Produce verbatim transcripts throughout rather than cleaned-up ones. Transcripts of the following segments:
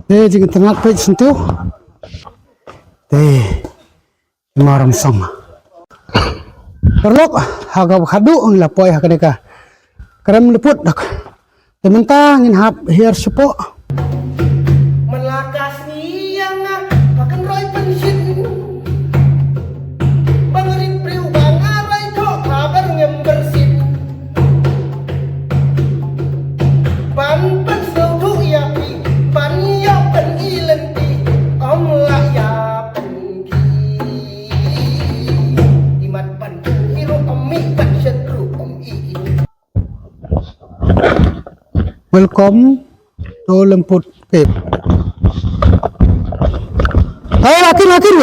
Te jingïatynnad peit sngewthuh. Te i Mawrymsong. Paralok, ha kaba khadduh ngi la poi ha kane ka krem lyput dak. Te mynta ngin hap hiar shapoh. Man la ka sngi ïa nga, ba kan roi pynshit. Ba nga rit briew ba nga roi thoh, ka bar ngem byrsit. Ban pynsngewthuh ïa phi, ban ïoh pyni lynti, ym lah ïa pynki. Imat ban pynki ruh ym mih, ban shet ruh ym ih. Welcome to Lymput Cave. Hai, akhir, akhir.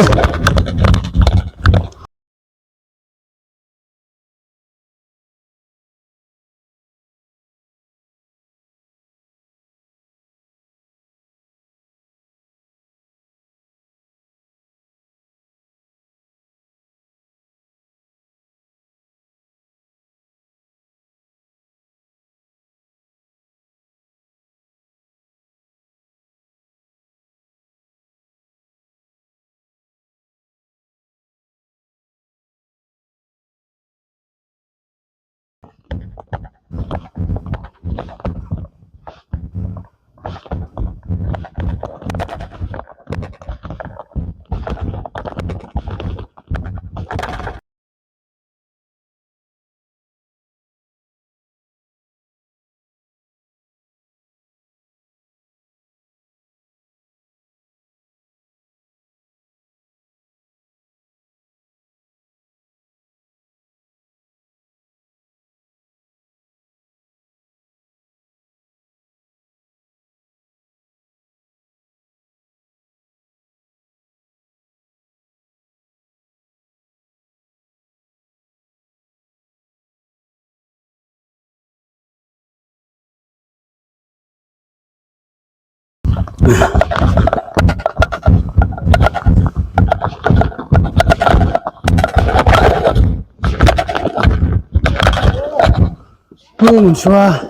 Pung shuwa.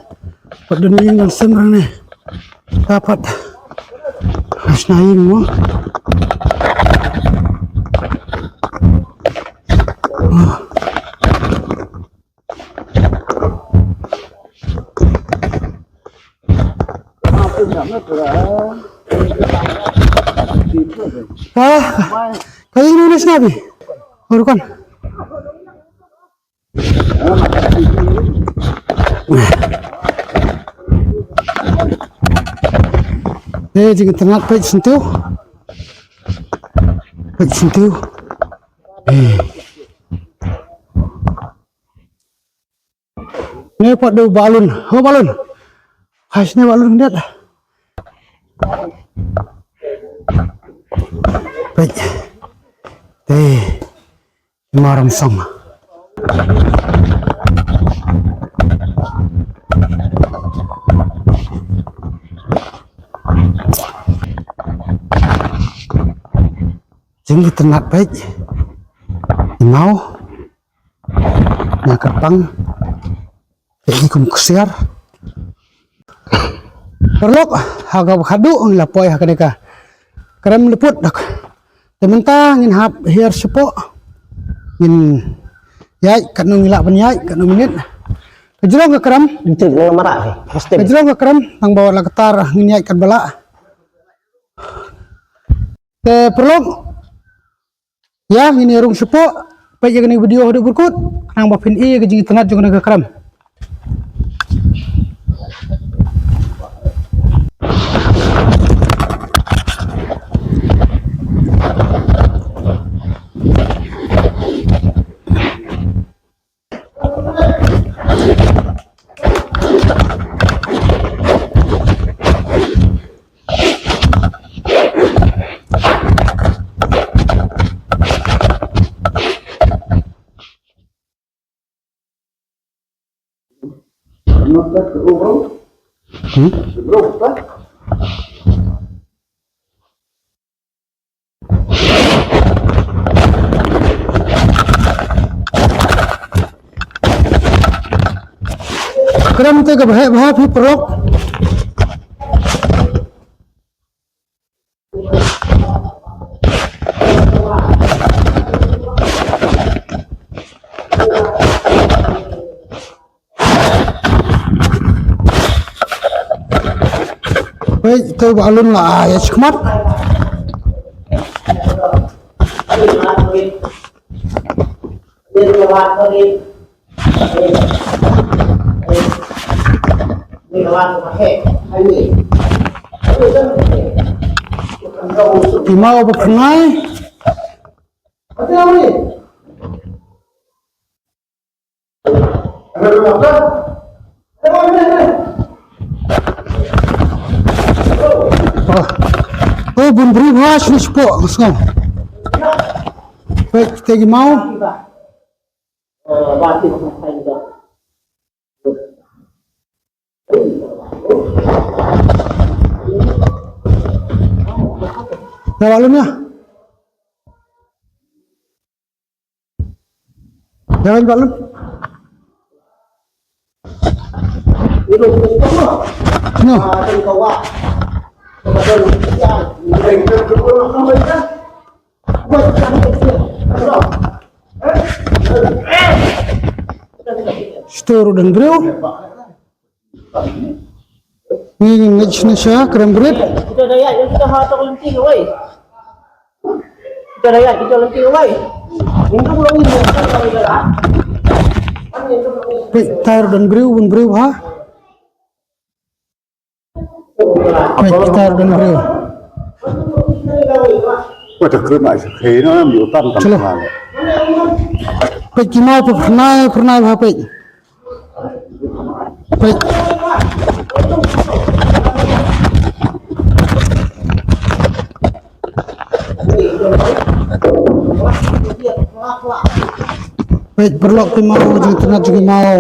Pat dun ïing dang sem rang ne. Dapat. Hasna ïing mo. Ah, ka ïing ne sna bi. Baru kan. Eh, jingïatynnad peit sngewthuh. Peit sngewthuh. Eh. Ne pat dei u Balun. Ho Balun. Hai sini Balun, lihat. Peit. Eh. Mawrymsong. Jingïatynnad peit. Ïa maw. Ïa kyrpang. Peit ki kum ksiar. Paralok, ha kaba khadduh ngi la poi ha kane ka krem lyput dak. Te mynta ngin hap hiar shapoh. Ngin ïaid katno ngi lah ban ïaid, katno minit. Ka jrong ka krem. Ka jrong ka krem tang ba la ktar ngin ïaid katba lah. Te paralok, ïa ngin ïa rung shapoh, peit ïa kane ka video haduh ba kut, khnang ba phin i ïa ka jingïatynnad jong kane ka krem. Krem te kaba heh bha phi paralok. Peit, te ba Alun la ai shikmat. Ki maw ba pyngai. Oh. Oh, bun briew ha shini shpoh, sngew. Peit, te ki maw. Ïa, Alun ïa. Ïa, Alun. No. Stur dan briew. Ngi ngin ngeit shane sha krem brit. Kita dah ya, kita ha tong lenti wei. Kita dah ya, kita lenti wei. Minta pulang ni. Peit, tar dan briew, bun briew ha. Peit, tar dan briew. Wa ta krem ai sa khei na mi utan tam. Chalo. Peit ki maw, peit pyrnai, pyrnai ha peit. Peit. Peit, paralok, ki maw, jingtynnat jong ki maw.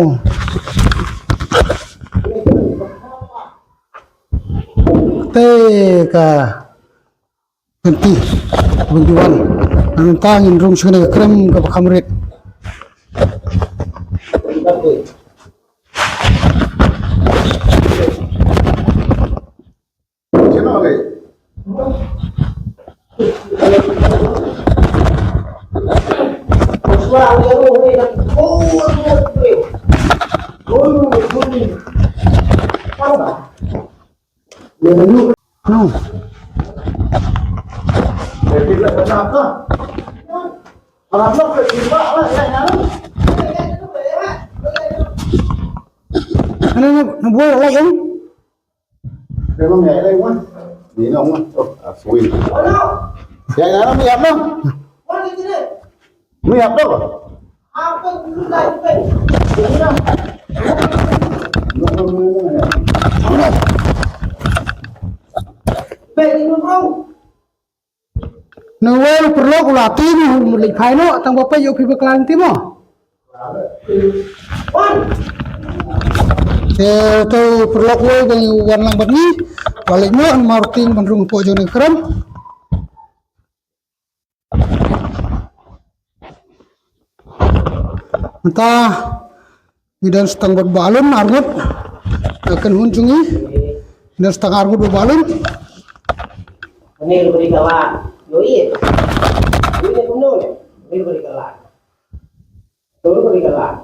Te ka Kynti, bun ki wan. Nangta ngin rung sha kane ka krem kaba kham rit. No. Ano na, nabuhay, wala yung? Pero may alay mo. Hindi na mo. Oh, aswin. Yan na, may ano? May ano? Na wei paralok, u la tim, u leit phai noh, tang ba peit ïoh phi ba klan tim mo. Te to paralok wei ba wan lang bad ngi, u la leit noh, namar u tieng ban rung hapoh jong kane ka krem. Mynta ngi dang sdang bad Bah Alun, arngut. Ka kynhun jong ngi. Ngi dang sdang arngut bad Bah Alun. Kane ruh ka dei ka lad. Ïohi. Ïohi kumno ne? Kane ruh ka dei ka lad. Kane ruh ka dei ka lad.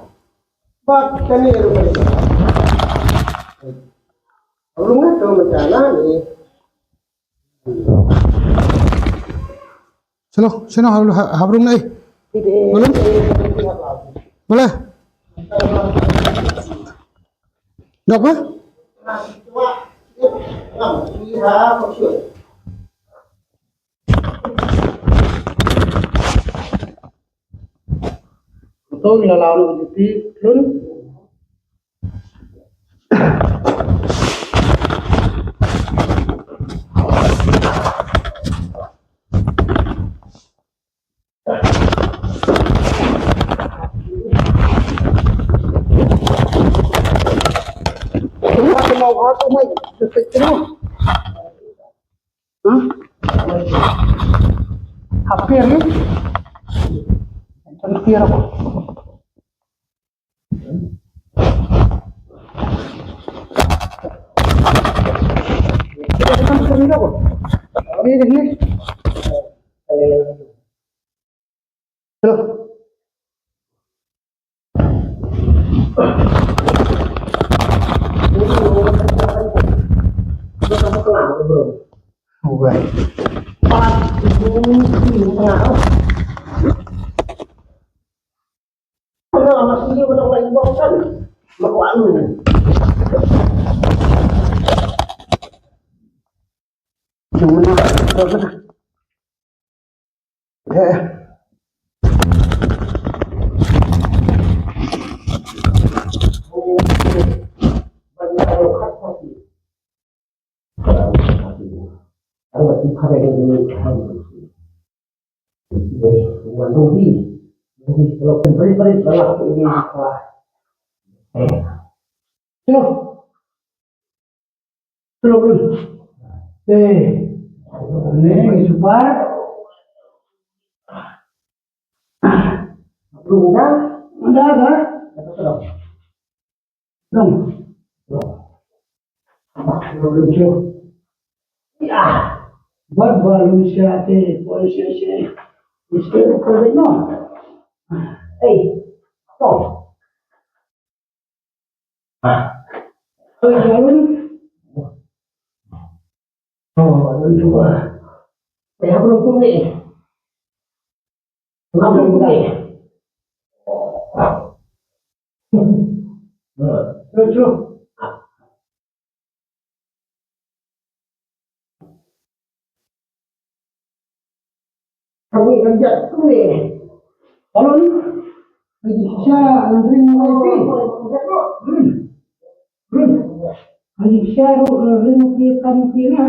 Bad kane ruh ka dei ka lad. Rung na to mynta na ne. Chalo, shano ha, ha, ha rung nei. Boleh? Boleh? Dok ha? Betul, ila lalu juti, lun. Hapir ni. Hapir apa? Tuh, guys. Pat, ini, ini tengah. Mana masih dia orang lain buat kan? Mak wan. Yang mana? Ya. Hello. Hello, hello. Eh, ni super. Belum dah? Dah, dah. Dong. Dong. Dong, dong, dong. Ya. Bad balun siate, poi siate. Mesti ko no. Eh, dong. Ah. Oi, alun. Oh, alun juga. Ya, belum kumni. Belum kumni. Terus, terus. Kami kerja tu ni. Alun. Lagi sisa ring wifi. Hmm. Hmm. Lagi sisa ring wifi kan wifi na.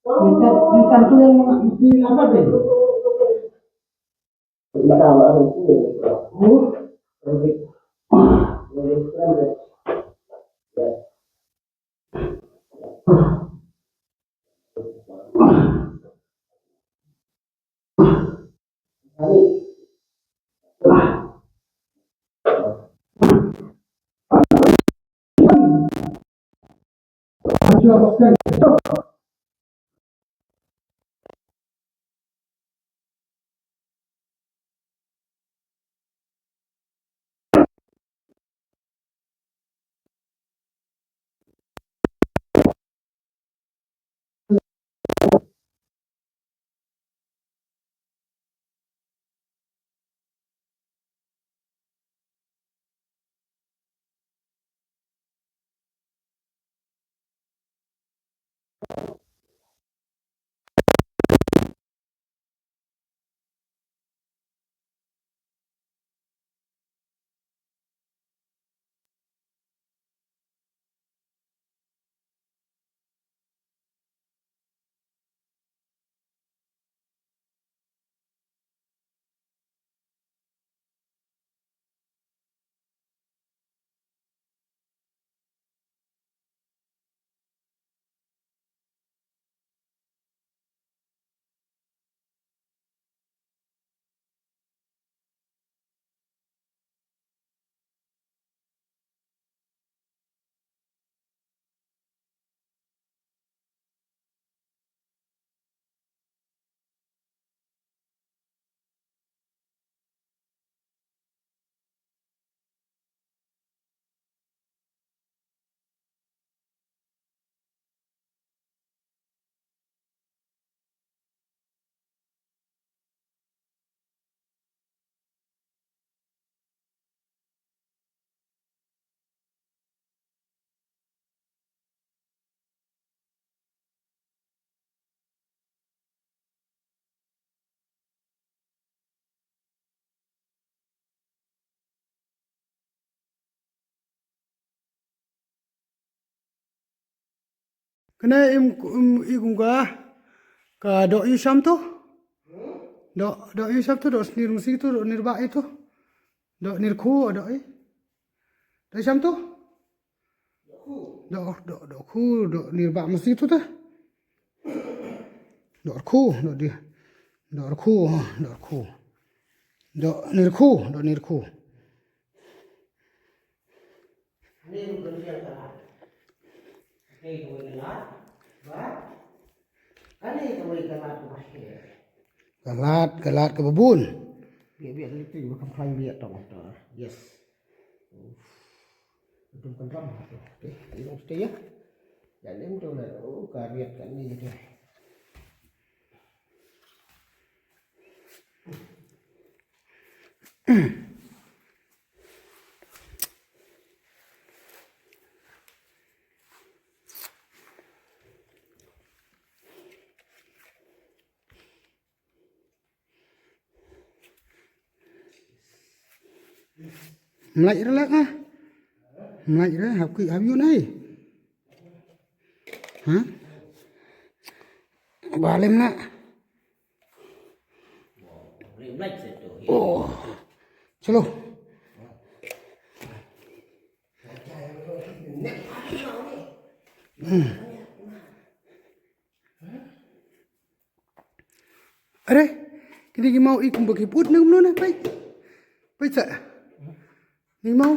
Minta, minta tu yang wifi apa tu? Kane im, im i kum ka, ka doh i sam tu. Doh, doh i sam tu, doh snir masi tu, doh nir ba i tu. Doh nir khu, doh i. Doh i sam tu. Doh, doh, doh khu, doh nir ba masi tu ta. Doh khu, doh di. Doh khu, doh khu. Doh nir khu, doh nir khu. Ka lad, ka lad kaba bun. Biang, biang, lipstick ba kam khlaiñ biang tong to. Yes. Uf. Tum kan ram ha to. Te, te long stay ya. Ya lem to la. Oh, ka riat kan ni te. Mlai re lah ah. Mlai re hap ki hap yun ai. Ha? Balem na. Oh. Chalo. Hmm. Are, kini ki maw i kumba ki put nang mano na pai. Pai sa. Ni maw.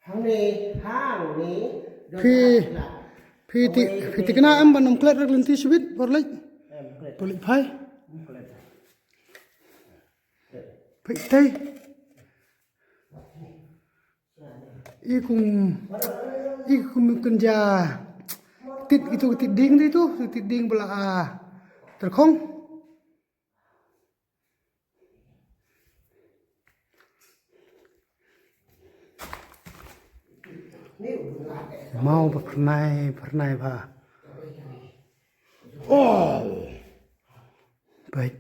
Hangne, hangne. Phi, phi ti, phi tikna em ban ym klet rek lynti shibit, por leit. Em, klet. Por leit phai. Em, klet. Phi tei. I kum, i kum kynja. Tit itu, tit ding itu, tit ding bala, ah, terkhong. Maw ba phyrnai, phyrnai ba. Oh. Baik.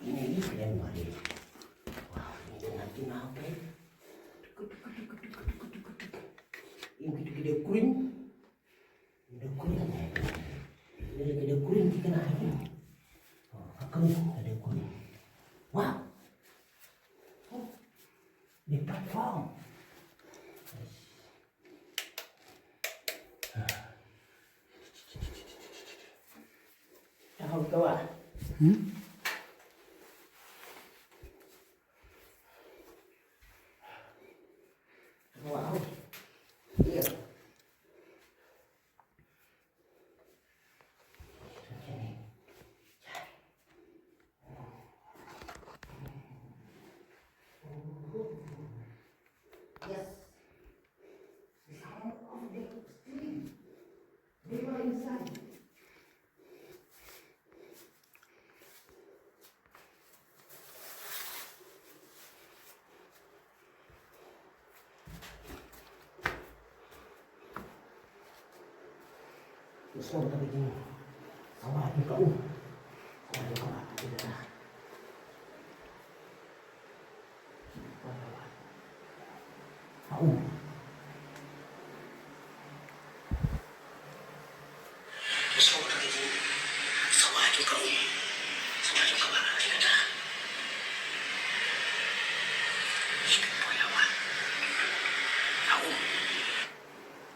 Ini, ini keren banget. Wah, ini nanti mau, Bre. Ini kita, kita kuring. Ka dei kuring. Ka dei kuring ki kynnoh hi. Oh, ka kuring, ka dei kuring. Wow. Oh. Dei platform. Tahu ka wa. Hmm? Wow. Iya. Yes. The sound of the stream. They were inside.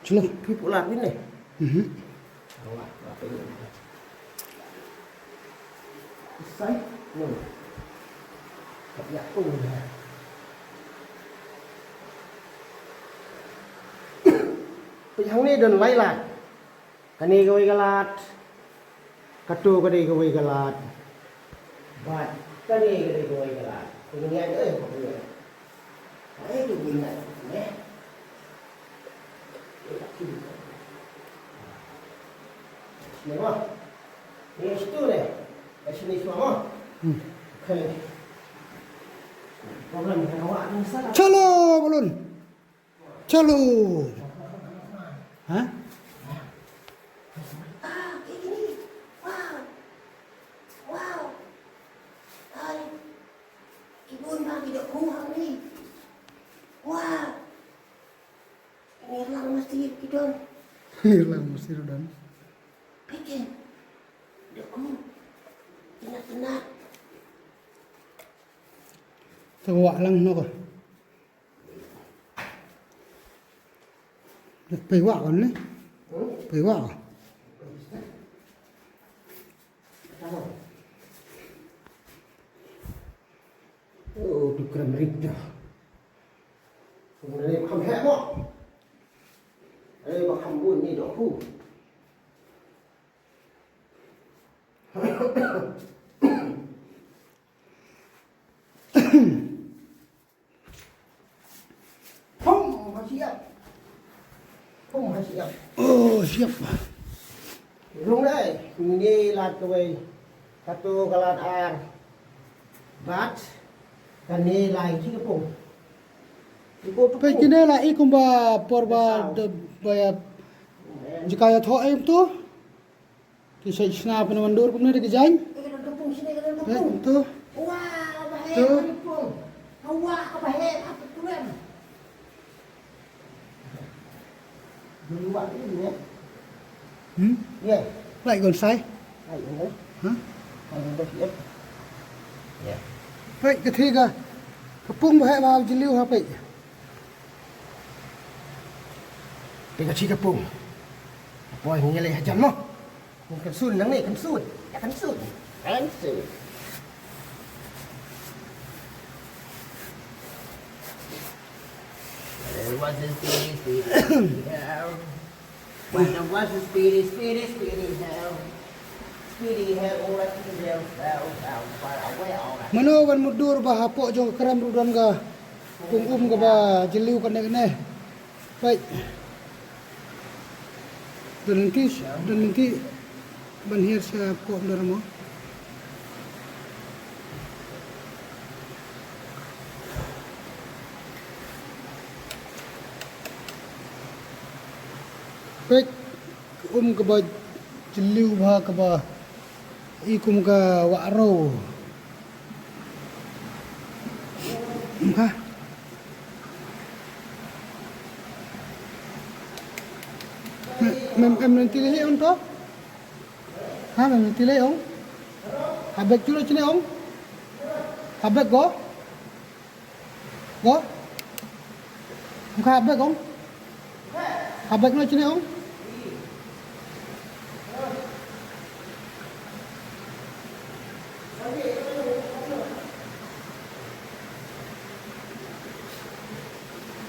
Chalo. Phi pula phi ne. Mhm. Sai. No. Ka pia tu ne. Phi hangne don lai lad. Kane kawei ka lad. Kato ka dei kawei ka lad. Bad kane ka dei kawei ka lad. Kane ka dei kawei ka lad. Ai, kane ka dei kawei ka lad. Sini mo. Ni situ deh. Kat sini semua mo. Hmm. Okay. Problem dengan awak ni salah. Chalo, balun. Chalo. Ha? Ah, kayak gini. Wow. Wow. Hai. Ngi lang mesti rudan. Pike. Dukung. Tena-tena. Tawak lang no ko. Pei wak kan ni. Pei wak. Oh, tu kram rik dah. Kram rik kham heh mo. Eh, ba kham bun ni doh ku. Pum, ha siap. Pum, ha siap. Oh, siap. Rung dai, ni lad kawei. Katu kalat ar. Bat. Kane lai ki pum. Iku tu. Pe kine la ikum ba por ba de ba ya. Jika ya tho em tu. Ki sa sna pynwandur kumne da ki jaiñ. Eh, ka dang ka pung sini, ka dang ka pung. Eh, tu. Wah, ka ba heh, tu. Ka dang pung. Wah, ka ba heh, ka ba kuem. Dulu wak ni, ya. Hmm? Ya. Lai gon sai. Lai gon sai. Ha? Lai gon sai, ya. Ya. Peit ka thik ka. Ka pung ba heh ba jylliew ha peit. Peit ka thik ka pung. Poi ngi leh hajan mo. Kan sun nang ni, kan sun. Ya kan sun. Kan sun. What is this? What is this? Speedy, speedy, speedy hell. Speedy hell, all I see is hell, hell, hell, far away, all I Mano ban mutdur ba hapoh jong ka krem ruh don ka pung um kaba jylliew kane kane. Peit. Don lynti, don lynti ban hiar sha pok ndar mo. Peit, um kaba jylliew bha kaba i kum ka wah ro. Em ka. Mem, em, em, ti lei ong to? Ha, mem, ti lei ong? Ha bek chulo chine ong? Ha bek go? Go? Em ka ha bek ong? Ha bek no chine ong?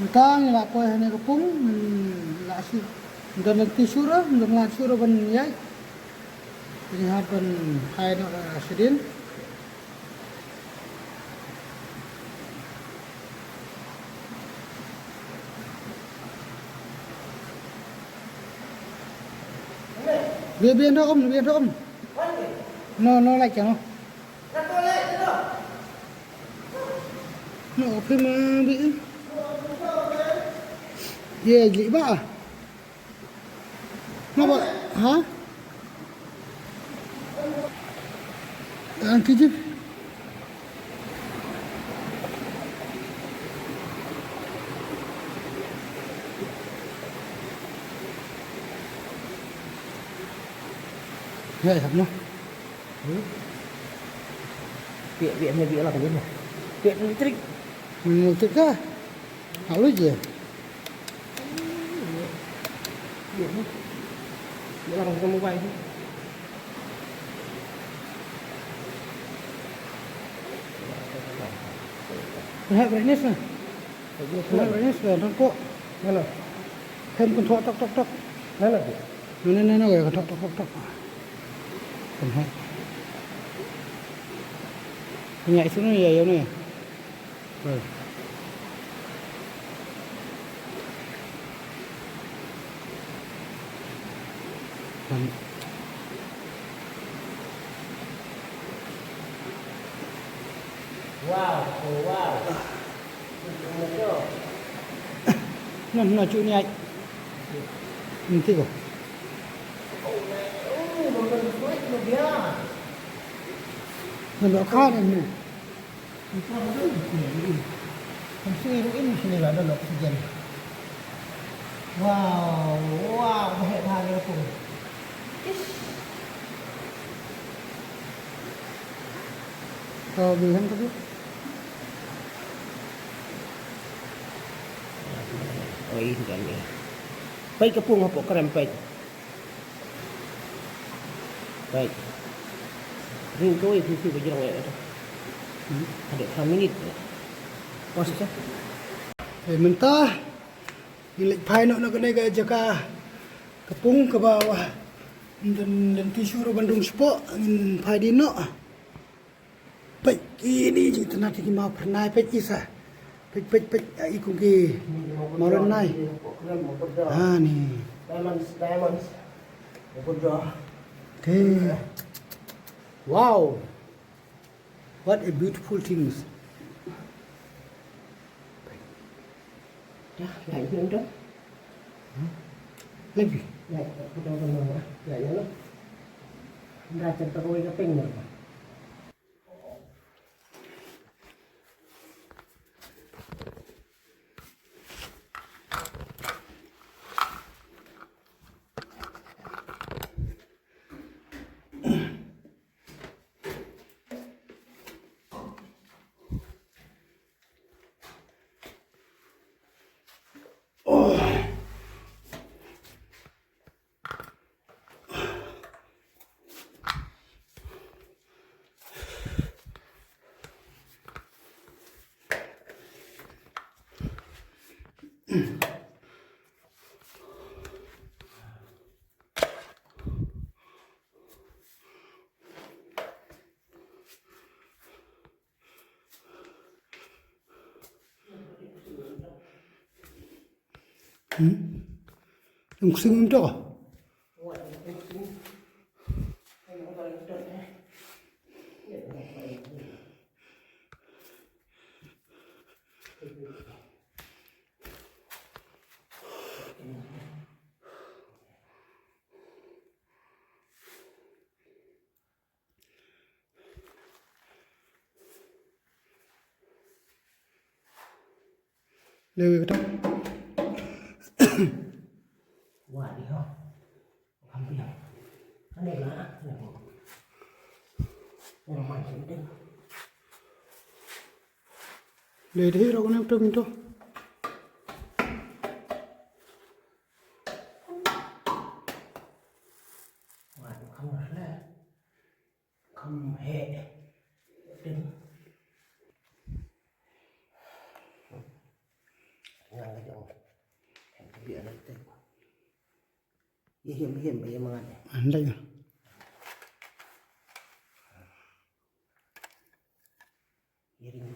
Mynta ngi la poi hane ka pung, ngi la shu don lynti shuh, don lynti shuh ban ïaid. Ngi hap ban phai noh sha dien. Bian, bian, rom, bian, rom. No, no, like, no. No, okay, ma, bi. Ye, ji ba. Ngapa? Ha? Ang kijip. Ya, ya, no. Biak, biak, biak lah kan dia. Biak elektrik. Elektrik kah? Hak lu je. Biak ni. Biak lah pakai mobile tu. Lihat brightness lah. Lihat brightness lah, nampak. Mana? Kan kan tok tok tok tok. Mana tu? Mana, mana, mana, kan tok tok tok tok. Kan hai. Punya itu ni ya, ya ni. Wow, wow. Nah, nah, cuy ni ai. Nanti ko. Nah, kha ni. Kan sini ruh ini sini lah ada oksigen. Wow, wow, ba heh bha ka pung. Ish. To, bi hang to bi. Oi, dan ni. Peit ka pung hapoh krem, peit. Peit. Ring kawei phi phi ba jrong ïa ka. Hmm. Ada minit. Pas ka. Eh, mynta. Ngi leit phai noh na kane ka jaka ka pung kaba wa. Dang, dang tissue ruh ban rung shapoh, ngin phai dien noh. Peit, ini jingtnat ki maw phyrnai, peit isa. Peit, peit, peit, ai kong ki maw phyrnai. Ha ni. Diamonds, diamonds. Okay. Wow. What a beautiful things. Dah, lain pun tu. Lagi? Lain, aku dah kena lah. Lain lah. Dah cerita kau ingat peng dah. Hmm? Yung sing to. Lewi kata. Wah, dia. Ambil. Ada lah. Orang main sini. Lewi deh, rokok ni betul pintu. Wah, tu kamera lah. Kham heh. Ding. Nang ka jong. Hem ka biang na te. Ye hem hem ye mangat. Andai. Ye ring.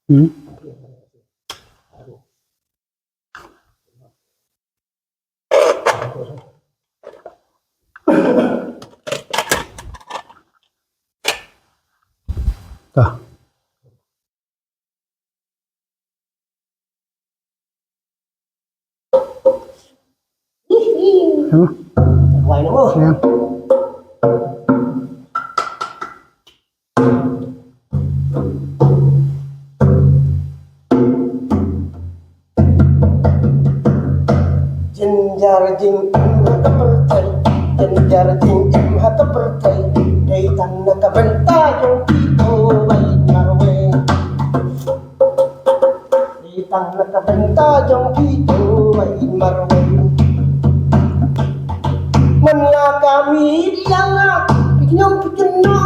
Hmm. Tah. Hah? Wai na mo. Ya. Jynjar jingim ha ka pyrthei, jynjar jingim ha ka pyrthei, dei tang na ka bynta jong phi ko ba ïeit marwei. Dei tang na ka bynta jong phi ko ba ïeit marwei. Man la ka media la phi kynnoh phi kynnoh.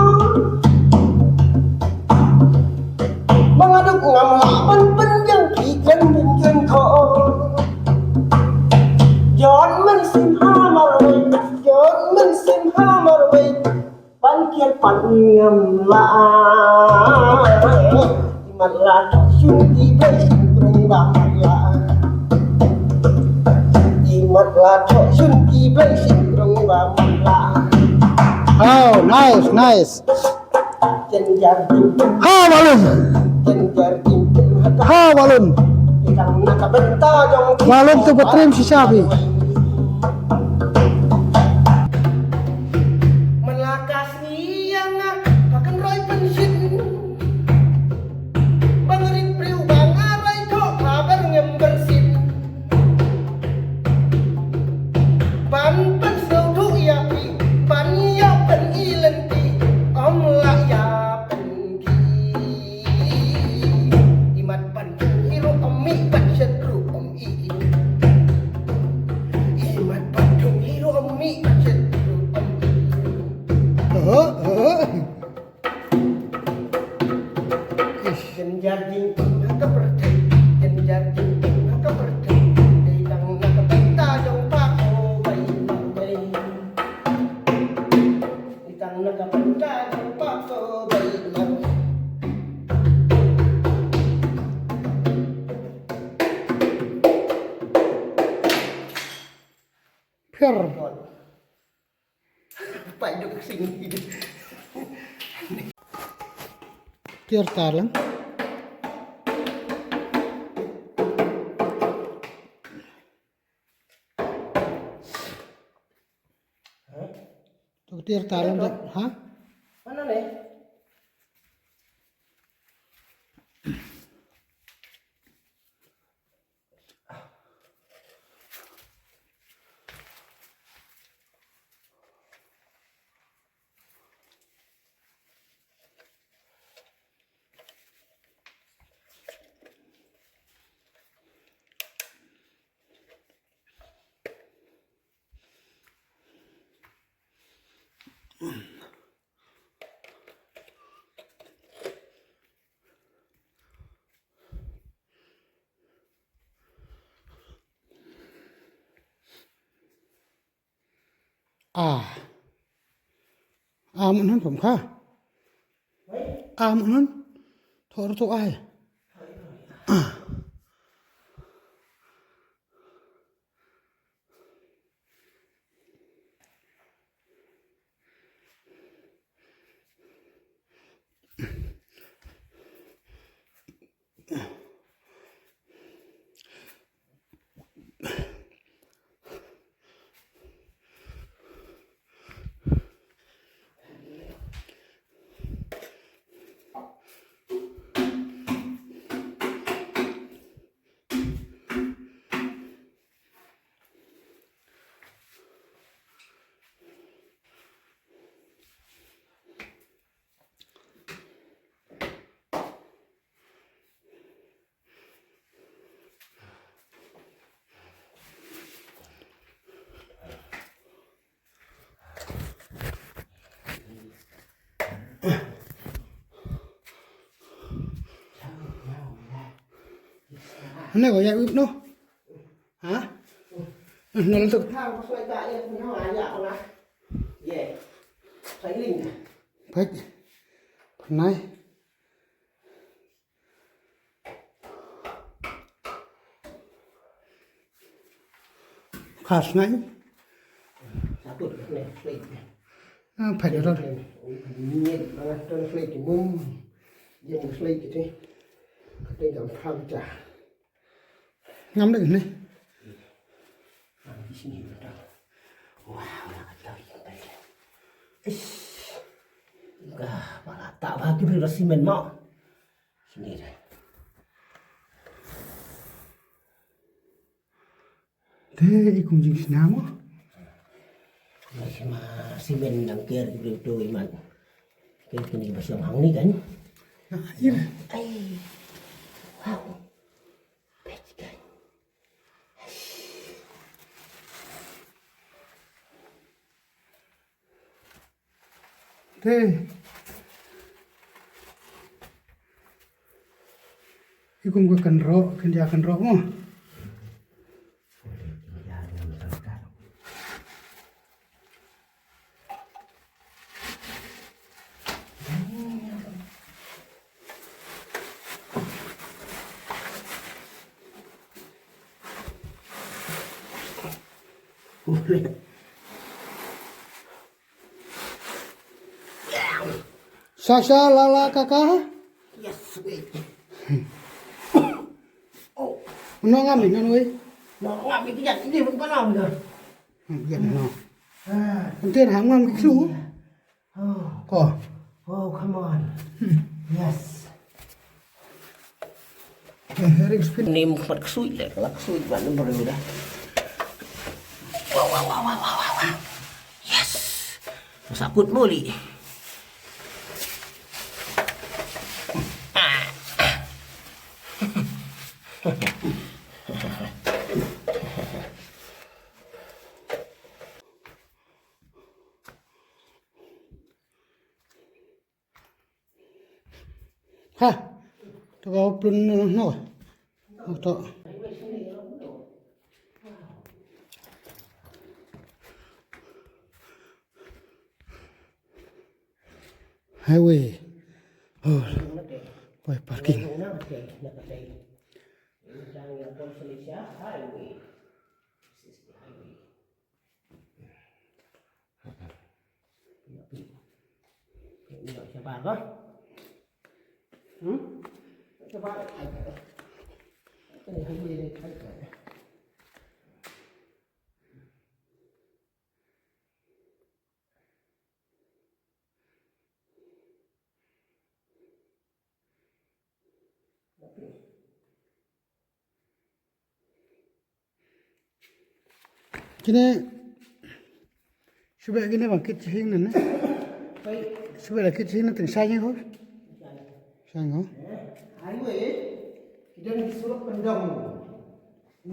Ba nga duk ngam lah ban pynbiang phi kren bun kren khot. Jon mynsiem ha marwei, jon mynsiem ha marwei. Ban kiar pat ngam lah. Mat la shu ki blei shu krung ba mat la. Oh, nice, nice. Ha, Walun. Ha, Walun. Walun tu ka trim shisha phi. Ba nga rit briew ba nga roi thoh ba ber ngem ber sin. Ban pynsngewthuh ïa phi, ban ïa pyni lynti, ym lah ïa pynki. Imat ban thung hi ruh ym mih, ban shet ruh ym ih. Imat ban thung hi ruh ym mih, ban shet ruh ym ih. Huh? Huh? Ish. Jynjar jingpang ha ka pyrthei, jynjar jingpang ha ka pyrthei. Dei tang na ka bynta jong pha ko bai marwei. Dei tang na ka bynta jong pha ko bai marwei. Pher. Pai duk sing. Tiar tar lang. Tu tiar tar lang, ha? Mana ni? A. A mut hun pum kha. A mut hun. Thor tu ai. A. Hane ko ya up no. Ha? Nal tu. Pek. Nai. Khas ngai. Satu ni, slide. Ah, pai dah. Ni, mana tu slide ni? Mum. Dia slide ni. Kata jam pam cah. Ngam deh ni. Wah, wala kata. Ish. Gah, wala tak bagi beri simen mau. Sini deh. Te i kum jing sna mo. Sima simen nang ker beri tu iman. Ker kini basang hang ni kan. Nah, iya. Ai. Wow. Te. Ikum ka kan ro, kan ja kan ro mo. Sha sha la la ka ka. Yes, wait. Oh, no ngam ni, no, wei. No ngam ni, kejap, ini bukan ngam ni. Hmm, kejap, no. Ah. Nanti dah ngam ni, su. Oh. Ko. Oh, come on. Yes. Eh, ring spin. Ni mukmat ksuid deh, kalau ksuid buat nombor dia dah. Wow, wow, wow, wow, wow, wow, wow. Yes. Masakut muli. Ha. To ka plun no. To. Highway. Oh. Boy parking. Kine, shu beh kine bang kit sha ing ne. Shu beh la kit sha ing ne, teng sha ing ho. Sha ing ho.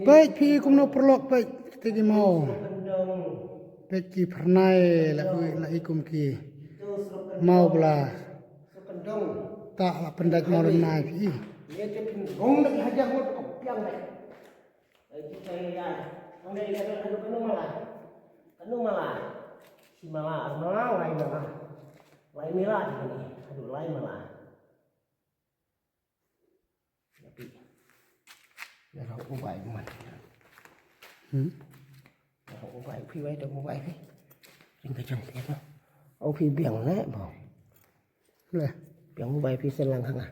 Peit phi kumno paralok, peit te ki maw. Peit ki phyrnai la, la i kum ki maw bla. Ta la pyndait maw lyngnai phi. Kano mala? Shi mala, ar mala, lai mala. Lai mala, haduh lai mala. Ïa u bai man. Hmm? Ïa u bai phi, bai da u bai phi. Ring ka jong phi no. Au phi biang ne ba. Le. Biang u bai phi sen lang hanga.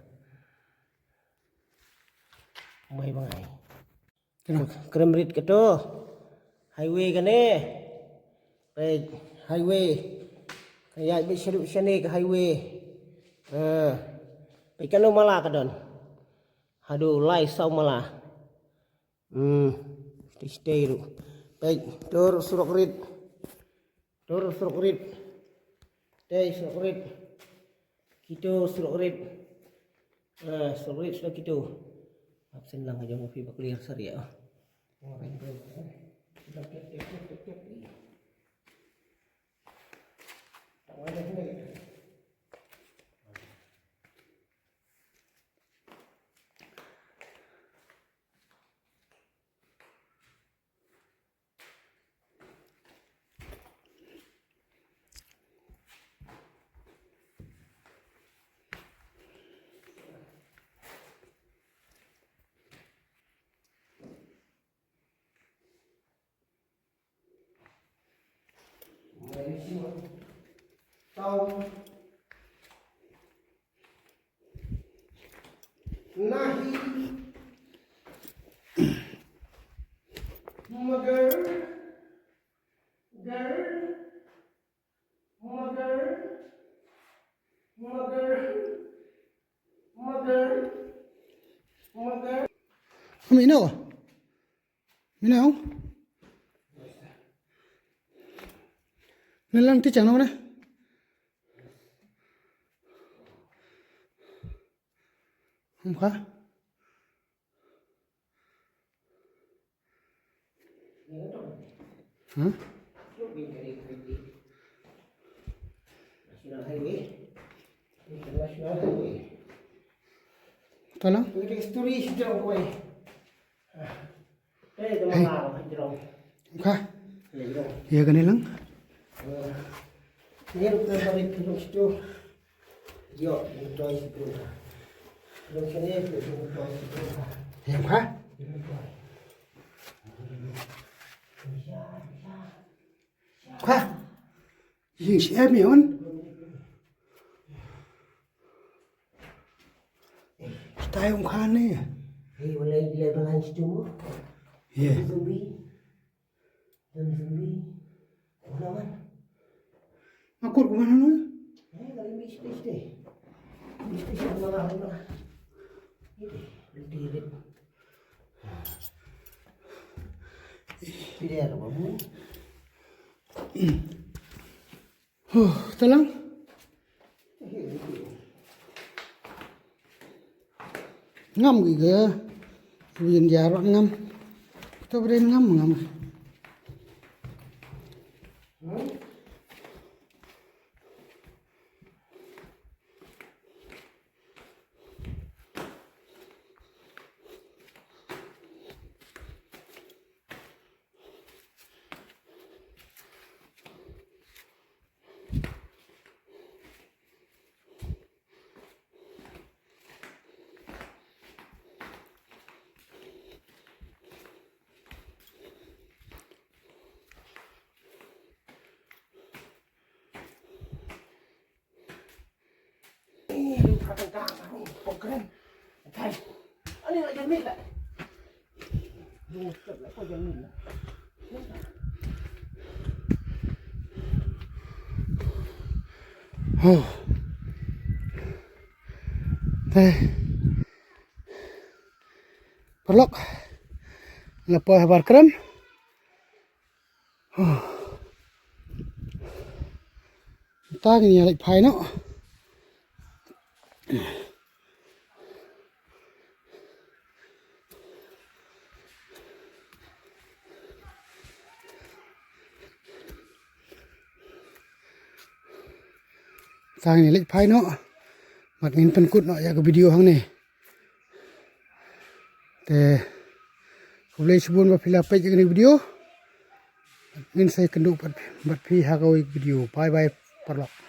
U bai ba ngai. Kano? Krem rit kato. Highway kane. Peit highway. Ka ïaid beit shaduh shane ka highway. Ah. Peit kano mala ka don. Haduh lai saw mala. Hmm. Stay, stay ruh. Peit tur surok rit. Tur surok rit. Tei surok rit. Kito surok rit. Ah, surok rit sudah kito. Absen lang aja, movie bakal liar sari ya. Nahi. Magar. Gar. Magar. Magar. Magar. Magar. Mino. Mino. Nelang ti chang no na. Hum kha. Hah? Tala? Hey. Kha. Ïa kane lang. Ïa kha. Khwa. Ïing shi em ïa un. Stai um khan ne. Hei, wala ïa balan shi tu mo. Ye. Zombie. Zombie. Wala man. Makut kuman anu. Hei, kali mi stai stai. Mi stai stai wala wala. Ini, ini, ini. Pilihan apa bu? Huh, talang. Ngam gi ga. Win jarot ngam. To brin ngam ngam. Te. Paralok. La poi habar krem. Tang ïa leit phai noh. Tang ïa leit phai noh. Bad ngin pynkut noh ïa ka video hangne. Te khublei shibun ba phi la peit ïa kane ka video. Ngin sa ïakynduh bad, bad phi ha kawei ka video. Bye bye paralok.